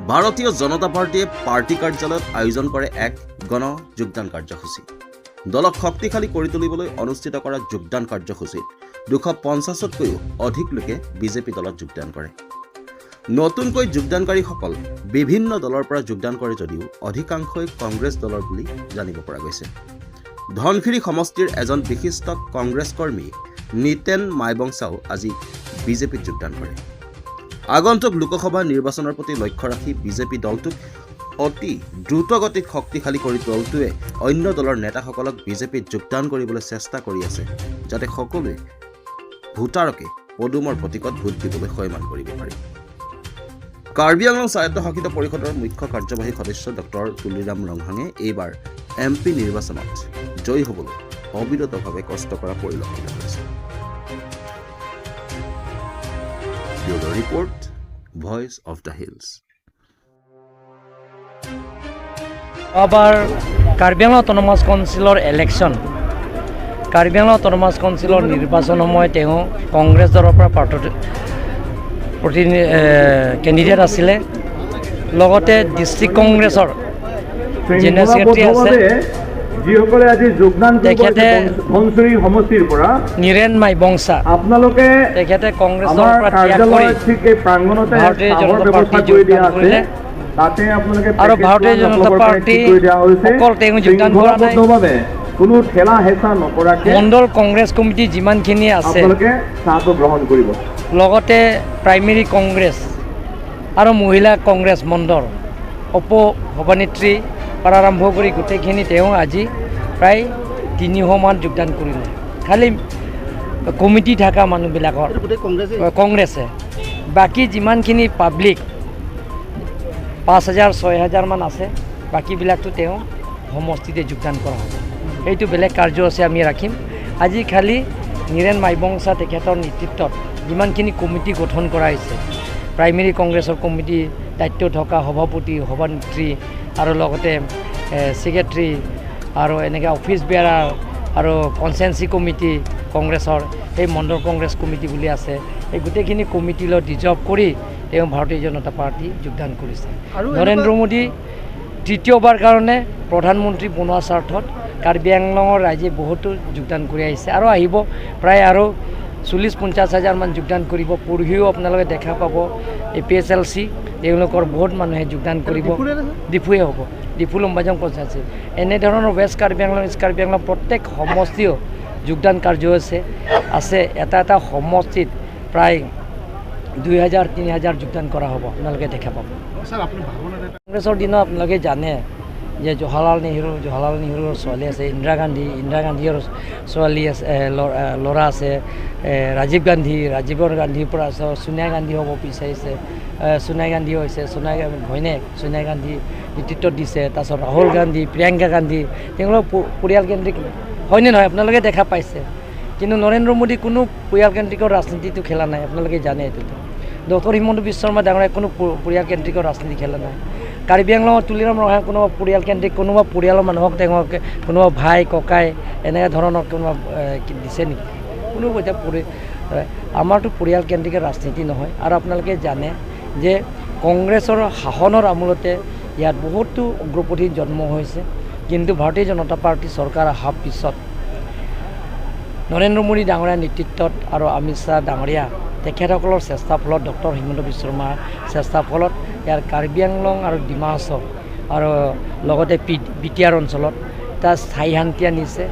ভাৰতীয় জনতা পাৰ্টীয়ে পাৰ্টি কাৰ্যালয়ত আয়োজন কৰে এক গণ যোগদান কাৰ্যসূচী। দলক শক্তিশালী কৰি তুলিবলৈ অনুষ্ঠিত কৰা যোগদান কাৰ্যসূচীত 250তকৈও অধিক লোকে বিজেপি দলত যোগদান কৰে। নতুনকৈ যোগদানকাৰীসকল বিভিন্ন দলৰ পৰা যোগদান কৰে যদিও অধিকাংশই কংগ্ৰেছ দলৰ বুলি জানিব পৰা গৈছে। ধনশিৰি সমষ্টিৰ এজন বিশিষ্ট কংগ্ৰেছ কৰ্মী নিতেন মাইবংচাও আজি বিজেপিত যোগদান কৰে। আগন্তুক লোকসভা নিৰ্বাচনৰ প্ৰতি লক্ষ্য ৰাখি বিজেপি দলটোক অতি দ্ৰুতগতিত শক্তিশালী কৰি দলটোৱে অন্য দলৰ নেতাসকলক বিজেপিত যোগদান কৰিবলৈ চেষ্টা কৰি আছে, যাতে সকলোৱে ভোটাৰকে পদুমৰ প্ৰতীকত ভোট দিবলৈ সৈমান কৰিব পাৰি। কাৰ্বি আংলং স্বায়ত্তশাসিত পৰিষদৰ মুখ্য কাৰ্যবাহী সদস্য ডক্টৰ তুলিৰাম ৰংহাঙে এইবাৰ এম পি নিৰ্বাচনত জয়ী হ'বলৈ অবিৰতভাৱে কষ্ট কৰা পৰিলক্ষিত হৈছে। Bureau report, Voice of the Hills. যোৱাবাৰ কাৰ্বি আংলং অট'নমাছ কাউন্সিলৰ ইলেকশ্যন, কাৰ্বি আংলং অট'নমাছ কাউন্সিলৰ নিৰ্বাচন সময়ত তেওঁ কংগ্ৰেছ দলৰ পৰা প্ৰতিনিধি কেণ্ডিডেট আছিলে, লগতে ডিষ্ট্ৰিক্ট কংগ্ৰেছৰ জেনেৰেল ছেক্ৰেটাৰী আছে। যিসকলে আজি যোগদান কৰিব তেখেতে ধনশিৰি সমষ্টিৰ পৰা নীৰেন মাইবংচা, আপোনালোকে তেখেতে কংগ্ৰেছৰ আমাৰ পৰা ত্যাগ কৰি কাৰ্যালয়ত ঠিক এই প্ৰাংগণতে ভাৰতীয় চাহৰ জনতা ব্যৱস্থা পাৰ্টী কৰি দিয়া যোগদান আছে। কৰিলে। তাতে আপোনালোকে আৰু পেকেট ভাৰতীয় লোৱা জনতা নল'বৰ কাৰণে পাৰ্টী ঠিক কৰি দিয়া হৈছে। অকল তেওঁ যোগদান কৰা নাই। শৃংখলাবদ্ধভাৱে কোনো ঠেলা হেঁচা নকৰাকে মণ্ডল কংগ্ৰেছ কমিটি যিমানখিনি আছে, আপোনালোকে চাহটো গ্ৰহণ কৰিব। লগতে প্ৰাইমেৰী কংগ্ৰেছ আৰু মহিলা কংগ্ৰেছ মণ্ডল উপ সভানেত্ৰী পৰা আৰম্ভ কৰি গোটেইখিনি তেওঁ আজি প্ৰায় 300মান যোগদান কৰিলে। খালি কমিটি থকা মানুহবিলাকৰ কংগ্ৰেছে, বাকী যিমানখিনি পাব্লিক 5 হাজাৰ 6 হাজাৰমান আছে, বাকীবিলাকতো তেওঁ সমষ্টিতে যোগদান কৰা হ'ব। সেইটো বেলেগ কাৰ্য আছে, আমি ৰাখিম। আজি খালি নীৰেন মাইবংচা তেখেতৰ নেতৃত্বত যিমানখিনি কমিটি গঠন কৰা হৈছে, প্ৰাইমেৰী কংগ্ৰেছৰ কমিটি দায়িত্ব থকা সভাপতি, সভানেত্ৰী আৰু লগতে ছেক্ৰেটাৰী আৰু এনেকৈ অফিচ বেয়াৰাৰ আৰু কনষ্টিটুৱেঞ্চি কমিটি কংগ্ৰেছৰ, সেই মণ্ডল কংগ্ৰেছ কমিটি বুলি আছে, এই গোটেইখিনি কমিটিলৈ ডিজল্ভ কৰি তেওঁ ভাৰতীয় জনতা পাৰ্টি যোগদান কৰিছে। নৰেন্দ্ৰ মোদী তৃতীয়বাৰ কাৰণে প্ৰধানমন্ত্ৰী বনোৱা স্বাৰ্থত কাৰ্বি আংলঙৰ ৰাইজে বহুতো যোগদান কৰি আহিছে আৰু আহিব। প্ৰায় আৰু 40-50 হাজাৰমান যোগদান কৰিব। পৰহিও আপোনালোকে দেখা পাব, A P H L C তেওঁলোকৰ বহুত মানুহে যোগদান কৰিব। ডিফুৱে হ'ব, ডিফু লম্বাজং পঞ্চায়ত। এনেধৰণৰ ৱেষ্ট কাৰ্বি আংলং, ইষ্ট কাৰ্বি আংলং প্ৰত্যেক সমষ্টিও যোগদান কাৰ্য আছে। এটা এটা সমষ্টিত প্ৰায় 2 হাজাৰ 3 হাজাৰ যোগদান কৰা হ'ব, আপোনালোকে দেখা পাব। কংগ্ৰেছৰ দিনত আপোনালোকে জানে যে জৱাহৰলাল নেহৰুৰ ছোৱালী আছে ইন্দিৰা গান্ধী, ইন্দিৰা গান্ধীৰ ছোৱালী আছে, ল'ৰা আছে ৰাজীৱ গান্ধী, ৰাজীৱৰ গান্ধীৰ পৰা আছে ছোনিয়া গান্ধী হ'ব বিচাৰিছে, ছোনিয়া গান্ধী হৈছে, ছোনিয়া ঘৈণীয়েক ছোনিয়া গান্ধী নেতৃত্ব দিছে। তাৰপিছত ৰাহুল গান্ধী, প্ৰিয়ংকা গান্ধী, তেওঁলোক পৰিয়ালকেন্দ্ৰিক হয়নে নহয় আপোনালোকে দেখা পাইছে। কিন্তু নৰেন্দ্ৰ মোদী কোনো পৰিয়ালকেন্দ্ৰিকৰ ৰাজনীতিটো খেলা নাই, আপোনালোকে জানে এইটোতো। ডক্টৰ হিমন্ত বিশ্ব শৰ্মা ডাঙৰীয়াই কোনো পৰিয়ালকেন্দ্ৰিকৰ ৰাজনীতি খেলা নাই। কাৰ্বি আংলঙত তুলিৰাম ৰংহাং কোনোবা পৰিয়ালকেন্দ্ৰিক, কোনোবা পৰিয়ালৰ মানুহক তেওঁলোকে কোনোবা ভাই ককাই এনেকুৱা ধৰণৰ কোনোবা দিছে নেকি কোনো? এতিয়া আমাৰতো পৰিয়ালকেন্দ্ৰিক ৰাজনীতি নহয়। আৰু আপোনালোকে জানে যে কংগ্ৰেছৰ শাসনৰ আমোলতে ইয়াত বহুতো উগ্ৰপন্থী জন্ম হৈছে। কিন্তু ভাৰতীয় জনতা পাৰ্টী চৰকাৰ অহাৰ পিছত নৰেন্দ্ৰ মোদী ডাঙৰীয়াৰ নেতৃত্বত আৰু অমিত শ্বাহ ডাঙৰীয়া তেখেতসকলৰ চেষ্টাৰ ফলত, ডক্টৰ হিমন্ত বিশ্ব শৰ্মাৰ চেষ্টাৰ ফলত ইয়াৰ কাৰ্বি আংলং আৰু ডিমা হাছাও আৰু লগতে বি টি আৰ অঞ্চলত তাত স্থায়ী শান্তি আনিছে।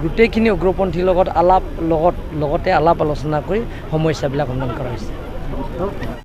গোটেইখিনি উগ্ৰপন্থীৰ লগত আলাপ লগত লগতে আলাপ আলোচনা কৰি সমস্যাবিলাক সমাধান কৰা হৈছে।